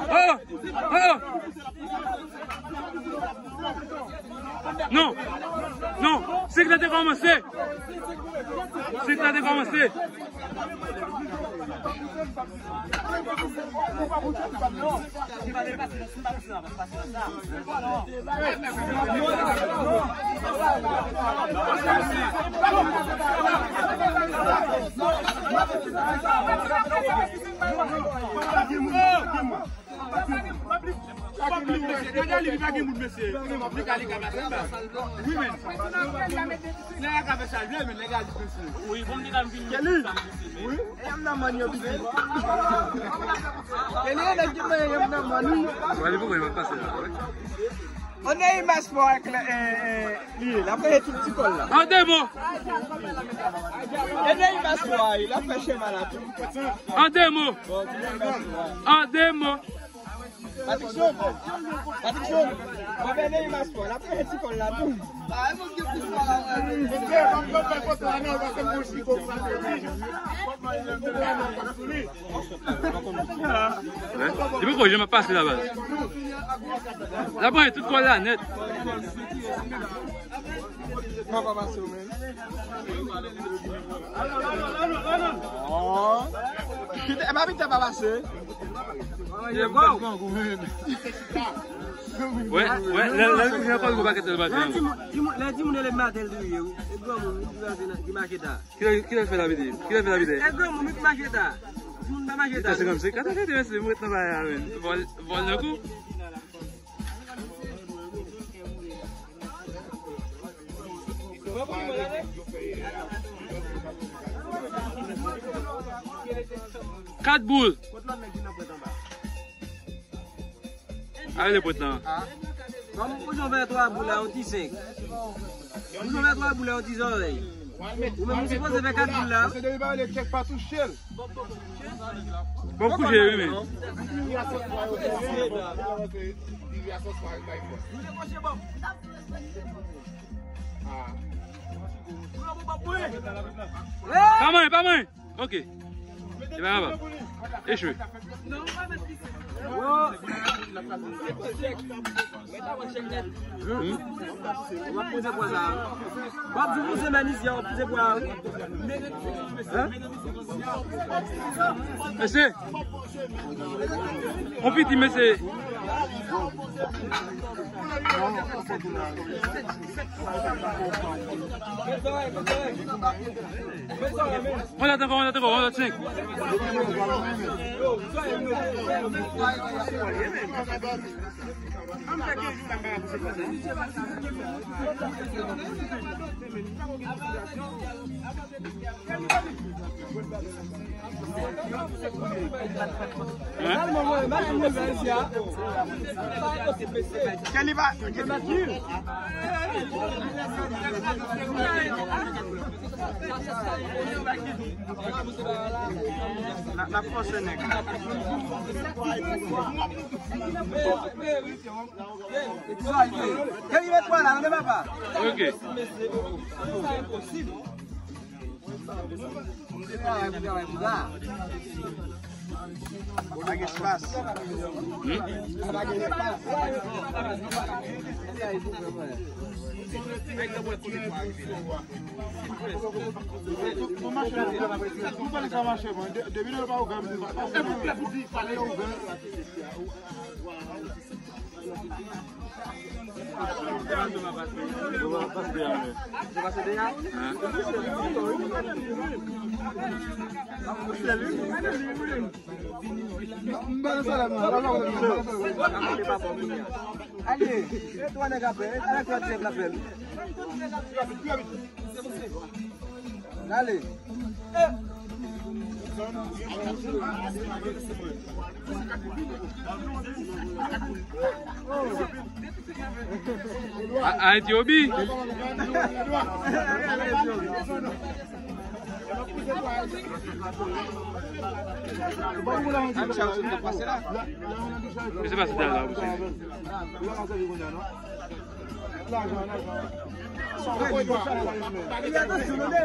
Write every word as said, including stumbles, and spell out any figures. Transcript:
Oh! Oh! Non! Non! Senk la te kòmanse! Senk la te kòmanse! Wi, men. Nèg la ka fè sa l vle, men nèg la di mesye. Wi, bon, nèg la vin. Kelly. Wi. E m nan mòn yo, bibi. Kelly, nèg ki mwen, e m nan mòn, wi. Wè, li poko pase la, wè. On a eu ma sport avec le, euh, euh, li, la fè tout ti kòl la. An de mo. On a eu ma sport, la fè chema la tou. An de mo. An de mo. Patrickson, Patrickson, on a eu ma sport, la fè ti kòl la tou. Li poko janm ap pase la, baz. La pran tout kò la nèt. Mwen pa pase ou menm. Oh. Pita, e pa Pita pa pase. Wè, wè, lè, lè l kouvri ankò, l gwo pakèt l pase. Lè timoun, timoun, lè timoun rele m maten, l touye, wi. E granmoun, wi, ki pase nan, ki mache ta. Kilè, kilè fè la pete? Kilè fè la pete? E granmoun, wi, ki mache ta. Timoun pa mache ta. Senkannsenk, kat a fete, mèsi, mwen ret nan bagay la, men. Vòl, vòl nan kou. Kat boul. Ale pwent lan. Kòm ou jwenn fè twa boul la, yon ti senk. Ou jwenn fè twa boul la, yon ti zòrèy. Ou menm, ou sipoze fè kat boul la. Paske depi pa rele tchèk pa touche l. Bon, kouje, wi, men. Pa mwen, pa mwen. Ok. E pa grave. Echwe. Hmm? W ap poze pwa sa a. W ap di pou semèn isi a, w ap poze pwa a. Hein? Mesye! On piti, mesye! On lòt ankò, on lòt ankò, on lòt senk. Hein? Kelly va. N ap fòse nèg. Kelly met pwa la, tande papa. Ok. Pa gen espas. Hmm? Ale, e twa nèg apre, e nèg twa nèg apre. Ale. A, Ayiti obi. Misye pase dal la pou sezi. Fè atansyon, tande.